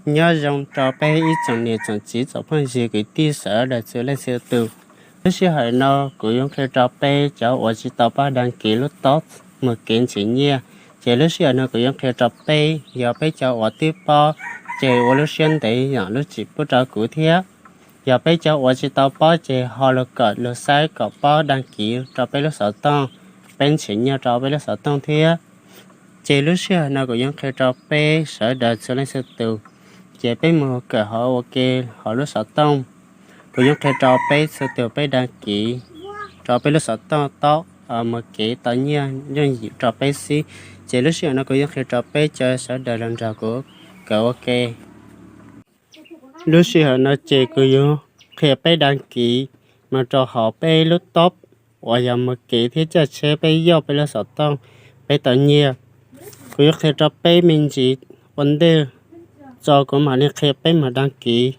Nyob zoo rau peb ib tsoom niam tsoom txiv tsoom phooj ywg kwv tij sawv daws txhua leej txhua tus. Lub sij hawm no kuv yuav qhia rau peb cov uas tsis tau pab dag kiv lub tob mus kev nrhiav nyiaj. Ces lub sij hawm no kuv yuav qhia rau peb, yog peb cov uas twb paub ces ua lub siab ntev yom, lub tsis pub rau kuv thiab. Yog peb cov uas tsis tau paub ces ho los kawm los saib kom pab dag kiv rau peb lub xov tooj, peb nrhiav nyiaj rau peb lub xov tooj thiab. Ces lub sij hawm no kuv yuav qhia rau peb sawv daws txhua leej txhua tus, ces peb mus kawm hauv ua ke hauv lub xov tooj. Kuv yuav qhia rau peb txhua tus peb dag kiv rau peb lub xov tooj tob mus kev tau nyiaj yooj yim rau peb xwb. Ces lub sij hawm no kuv yuav qhia rau peb cov sawv daws los nrog kuv kawm ua ke. Lub sij hawm no ces kuv yuav qhia peb dag kiv mus rau hauv peb lub tob uas yog mus kev thiab caj tsheb peb yoj peb lub xov tooj, peb tau nyiaj. Kuv yuav qhia rau peb me ntsis ua ntej tso kuv mam li qhia peb mus dag kiv.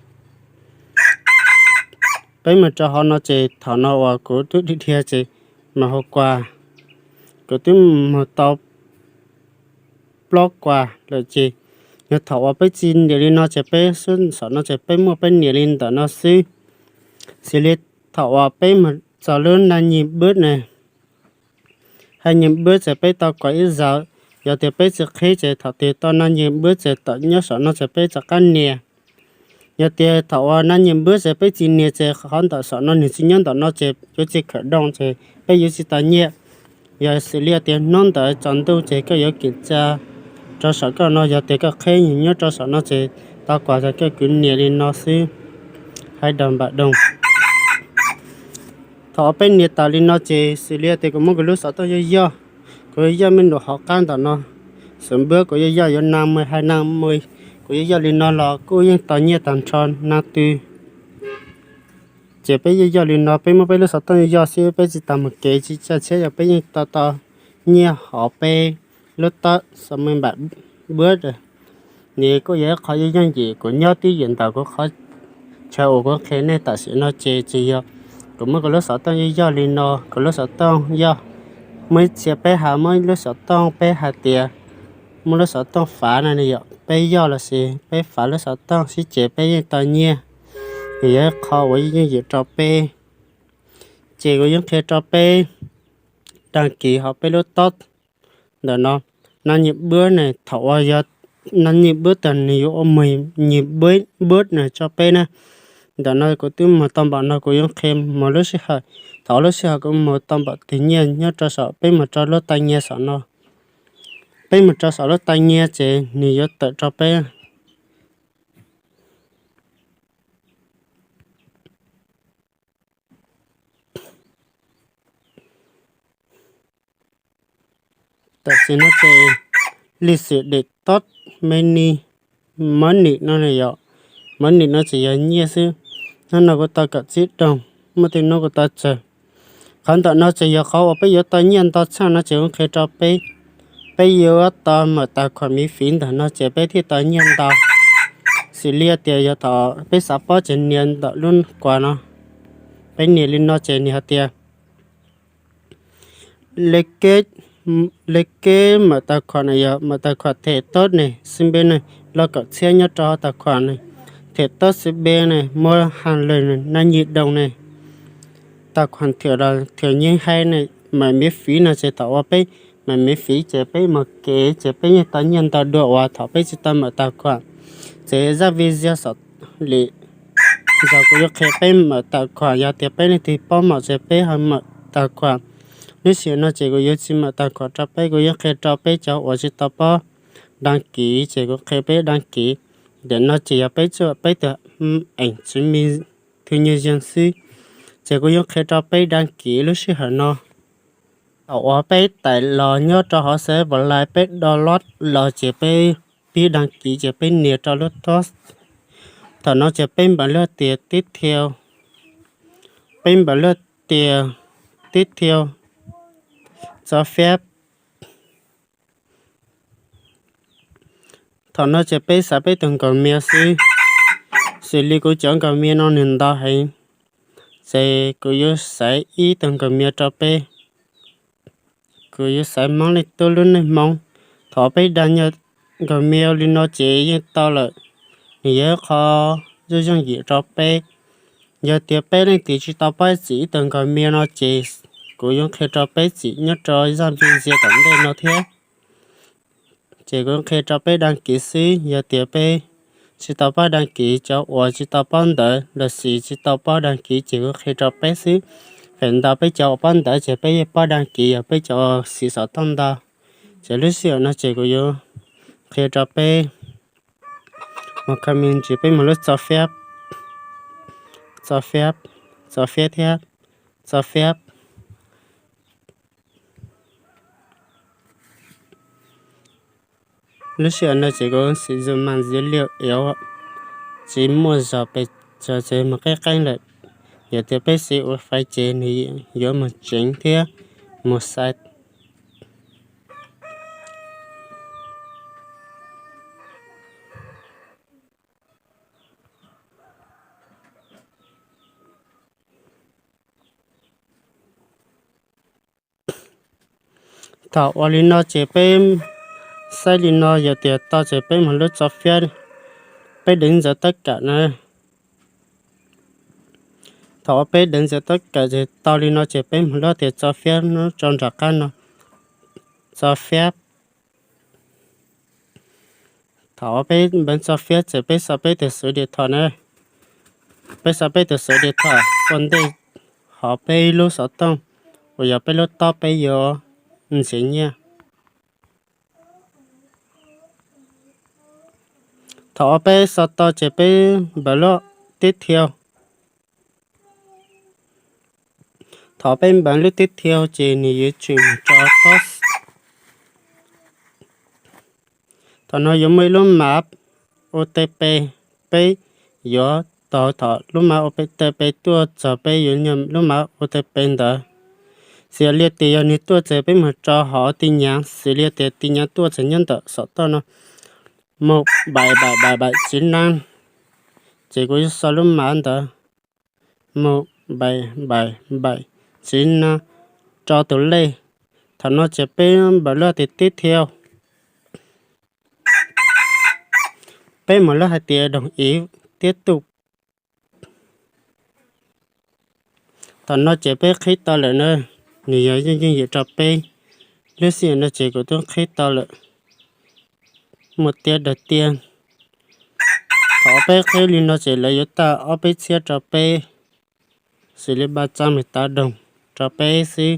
Peb mus rau hauv no ces thaum no uas kuv twb dhia dhia ces mus hauv kuas, kuv twb mus tau plaub kuas lawm ces, yog thaum uas peb tsis nias li no ces peb xub saum no ces peb muaj peb nias li ntawm no xwb. Xws li thaum uas peb mus txog lub naj nyij npwb ne, haj nyij npwb ces peb tau kuas ib zaug. Yog tias peb tsis qhib ces thaum twg tau naj nyij npwb ces tom nyob saum no ces peb rov qab nias. Yog tias thaum uas naj nyij npwb ces peb tsis nias ces qhov ntawm saum no nws tsis nyob ntawm no ces yuav tsis khawm doo ces peb yuav tsis tau nyiaj. Yog xws li tias hnub ntawd tsaus ntuj ces koj yuav kim tsa rau saum koj no, yog tias koj qhib nws nyob rau saum no ces tau kuas ces koj kwv nias li no xwb, hais dog npam doo. Thaum peb nias tas li no ces xws li tias kuv muab kuv lub xov tooj yoj yoj, kuv yoj me num hauv qab ntawm no, xwm npwb kuv yoj yoj yuav na mus hais na mus, kuv yoj yoj li no los kuj yeej tau nyiaj tag nrho na twg. Ces peb yoj yoj li no, peb muab peb lub xov tooj yoj yoj xwb, peb tsis tas mus kev tsis tsa tsheb, yog peb yeej tau tau nyiaj hauv peb lub tob xov me npam npwb. Nws kuj yog ib qho yooj yim, kuv nyob twb ywm ntawm kuv qhov chaw uas kuv qhia nej tam sim no ces tsis yog kuv muab kuv lub xov tooj yoj yoj li no, kuv lub xov tooj yog muaj ib txhia peb hais muab lub xov tooj peb hais tias muab lub xov tooj fav no yom, peb yoj los sis peb fav lub xov tooj sib ces peb yeej tau nyiaj. Nws yog ib qho uas yooj yim rau peb. Ces kuv yeej qhia rau peb dag kiv hauv peb lub tob ntawm no. Naj nyij npwb ne, thaum uas yog naj nyij npwb tag nws yuav ua mus nyij npwb na tso peb na. Ntawm no kuv twb mus tau npaum no, kuv yuav qhia mus lub sij hawm, thaum lub sij hawm kuv mus tau npaum twg nyiaj nyob rau saum, peb mus rau lub tag nyiaj saum no. Peb mus rau saum lub tag nyiaj ces nws yuav tawm rau peb. Tam sim no ces lij xwm dem tob me ni, mab nim no yom, mab nim no tseem yog nyiaj xwb. Hnub no kuv tau kaum tsib doog, muaj tej hnub kuv tau tsawg. Qhov ntawm no ces yog qhov uas peb yuav tau nyiaj ntau tshaj no ces kuv qhia rau peb, peb yuav tau mam tas khuam miv fiv ntawm no ces peb thiaj tau nyiaj ntau. Xws li tias yog thaum peb xav paub ces nias ntawm lub kuas no, peb nias li no ces nws hais tias le keb mam tas khuam na yog mam tas khuam them tob ne, xib npe ne, lo kaum txhiab nyob rau tas khuam ne, them tob xib npe ne, muaj has lawm naj nyij doog ne, tas khuam them los them nyij hais ne, mam miv fiv no ces thaum uas peb mam miv fiv ces peb mus kev ces peb yeej tau nyiaj ntau dua uas thaum peb tsis tau mam tas khuam. Ces zaj video saum li zog kuv yuav qhia peb mam tas khuam, yog tias peb leej twg paub mam ces peb ho mam tas khuam. Lub sij hawm no ces kuv yuav tsis mam tas khuam rau peb, kuv yuav qhia rau peb cov uas tsis tau paub dag kiv ces kuv qhia peb dag kiv. Ntawm no ces yog peb tsuam peb tus eem tsis me thw nyuj yeeg xwb, ces kuv yuav qhia rau peb dag kiv lub sij hawm no. Thaum uas peb tais los nyob rau hauv xav pom lais peb download los ces peb pib dag kiv ces peb nias rau lub tob. Thaum no ces peb npaum luag tias tib thiau, peb npaum luag tias tib thiau txo fiab. Thaum no ces peb xaiv peb tus nkaus mia xwb, xws li kuv cov nkaus mia no nws ntau heev, ces kuv yuav xaiv ib tug nkaus mia rau peb. Kuv yuav xaiv Hmoob Leej Tub lub neej Hmoob. Thaum peb dag nkaus mia li no ces yeej tau lawm nws yog ib qho yooj yooj yim rau peb. Yog tias peb leej twg tsis tau paub txim ib tug nkauj mia no ces kuv yuav qhia rau peb txim nyob rau zaj video tom ntej no thiab. Ces kuv qhia rau peb dag kiv xwb, yog tias peb tsis tau paub dag kiv, cov uas tsis tau paub ntawv los sis tsis tau paub dag kiv ces kuv qhia rau peb xwb. Feem ntau peb cov uas paub ntawv ces peb yeej paub dag kiv, yog peb cov uas siv xov tooj ntau. Ces lub sij hawm no ces kuv yuav qhia rau peb mus kha me ntsis, peb mus lub txo fiab, txo fiab, txo fiab thiab, txo fiab. Lub sij hawm no ces kuv siv zog mas dữ liệu yếu, tsis muaj zog pes tsawg, txawm mus qeeb qeeb lawm. Yog tias peb siv ua fais ces nws yuav mus tseev thiab mus sai. Thaum ua li no ces peb saib li no, yog tias tau ces peb mus lub txo fiab, peb đính dấu tất cả na. Thaum ua peb đính dấu tất cả ces tau li no ces peb mus lub tias txo fiab nyob rau nram qab no, txo fiab. Thaum ua peb npeev txo fiab ces peb xa peb tus số điện thoại na. Peb xa peb tus số điện thoại ua ntej hauv peb lub xov tooj uas yog peb lub tob peb yuav ntxiv nyiaj. Thaum ua peb xa tau ces peb npeev lub tiếp theo. Thaum peb npeev lub tiếp theo ces nws yuav tsim mus rau post. Thaum no yuav muaj ib lub mã OTP, peb yuav taug thaum lub mã OTP tuaj txog peb yuav nyuam lub mã OTP ntawd. Xws li tias yog nws tuaj txog peb mus rau hauv tin nhắn, xws li tias tin nhắn tuaj txog nyob ntawm xov tooj no, một bảy bảy bảy bảy chín năm, ces kuv yuav xa lub mã ntawd, một bảy bảy bảy chín năm, rau tus lej. Thaum no ces peb npeev lub hais tias tiếp theo. Peb mus lub hais tias đồng ý tiếp tục. Thaum no ces peb qhib tau lawm na, nws yog yooj yooj yim rau peb. Lub sij hawm no ces kuv twb qhib tau lawm. Một tiếp đầu tiên. Thaum peb qhib li no ces lawv yuav tag ob peb txhiab rau peb, xws li ba trăm mười tám đồng rau peb xwb.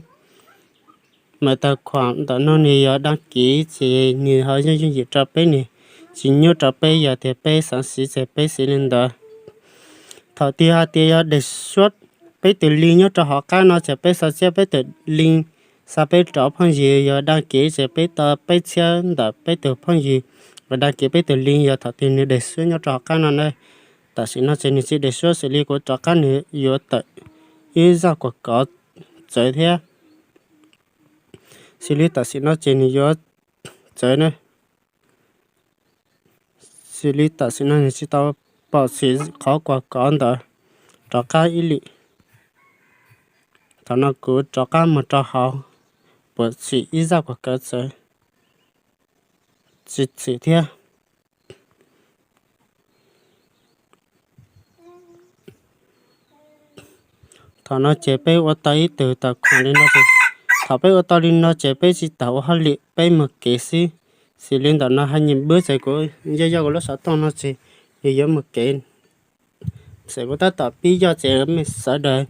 Mở tài khoản ntawm no nws yog đăng ký ces nws ho yooj yooj yim rau peb, nws tsis nyuaj rau peb, yog tias peb xav siv ces peb siv li ntawd. Thaum twg hais tias yog đề xuất peb tus link nyob rau hauv qab no ces peb xa tsiab peb tus link, xa peb rau phooj ywg, yog đăng ký ces peb tau peb txhiab ntawm peb tus phooj ywg uas đăng ký peb tus link, yog thaum twg nws đề xuất nyob rau hauv qab no na. Tam sim no ces nws tsis đề xuất, xws li kuv rov qab nws yuav tawm ib zaj quảng cáo txawv thiab. Xws li tam sim no ces nws yuav txawv na. Xws li tam sim no nws tsis tau pom txim qhov quảng cáo ntawd, rov qab ib lwm. Thaum no kuv rov qab mus rau hauv, pom txim ib zaj quảng cáo txawv, tsis txim thiab. Thaum no ces peb ua tau ib tug tài khoản li no ces, thaum peb ua tau li no ces peb tsis tau ua hauj lwm, peb mus kev xwb. Xws li ntawm no hai nghìn bước ces kuv yog yog kuv lub xov tooj no ces nws yuav mus kev. Xam kuv tab tom pib yog ces mej sawv daws,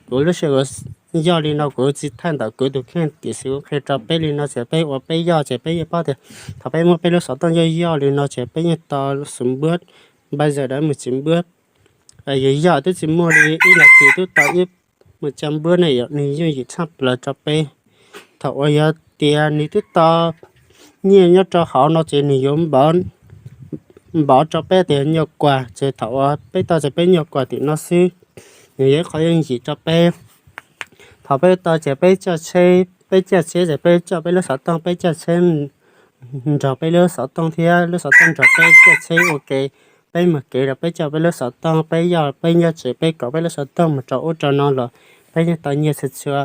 kuv lub sij hawm yog li no kuv tsis thaij ntawm kuv tus kheej, tiam sis kuv qhia rau peb li no ces peb ua peb yog ces peb yeej paub tias thaum peb muab peb lub xov tooj yog yog li no ces peb yeej tau số bước, bây giờ đã mười chín bước. Yog yog twb tsis muaj li ib nas this twb tau ib một trăm bước ne, yog nws yooj yim tshaj plaws rau peb. Thaum uas yog tias nws twb tau nyiaj nyob rau hauv no ces nws yuav npov rau peb tias nyuag kuas, ces thaum uas peb tau ces peb nyuag kuas tim no xwb, nws yog ib qho yooj yim rau peb. Thaum peb tau ces peb coj tsheb, peb coj tsheb ces peb coj peb lub xov tooj, peb coj tsheb nrog peb lub xov tooj thiab lub xov tooj nrog peb coj tsheb ua ke. Peb mus kev los peb coj peb lub xov tooj, peb yog peb nyob tsev peb kov peb lub xov tooj mus rau ub rau no los peb yeej tau nyiaj txhua txhua.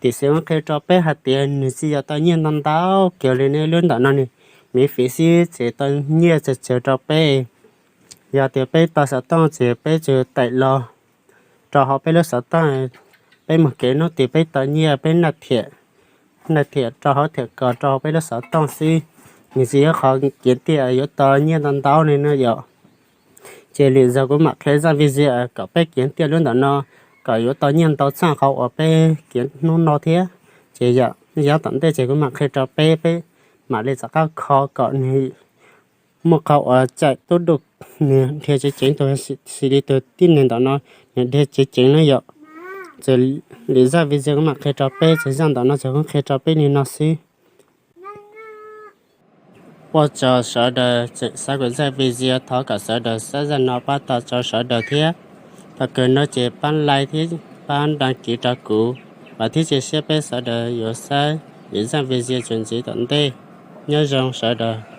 Tiam sis muab qhia rau peb hais tias nws tsis yog tau nyiaj ntau ntau kiag li ne, lub ntawm no nws miễn phí xwb ces tau nyiaj txhua txhua rau peb. Yog tias peb tau xov tooj ces peb tsuas taim los rau hauv peb lub xov tooj, peb mus kev hnub twg peb tau nyiaj peb naj thiam, naj thiam rau hauv thiam kos rau hauv peb lub xov tooj xwb. Nws tsis yog qhov kiav tiaj yuav tau nyiaj ntau ntau li no yom. Ces lwm zaug kuv mam qhia zaj video kom peb kiav tiaj lub ntawm no, kom yuav tau nyiaj ntau txheej qhov uas peb kiav hnub no thiab. Ces yog yav tom ntej ces kuv mam qhia rau peb, peb mam li rov qab kho kom nws muaj qhov uas caim tub duj, nws dhia ceev ceev tus, xws li tus tib neeg ntawm no, nws dhia ceev ceev na yom. Ces lwm zaj video kuv mam qhia rau peb, ces zaj ntawm no ces kuv qhia rau peb li no xwb. Ua tsaug sawv daws tseem saib kuv zaj video, thov kom sawv daws saib zaj no pab tau rau sawv daws thiab. Thaum kawg no ces pab like thiab pab đăng ký rau kuv, vam thiab cia siab peb sawv daws yuav saib lwm zaj video txuas ntxiv tom ntej. Nyob zoo sawv daws.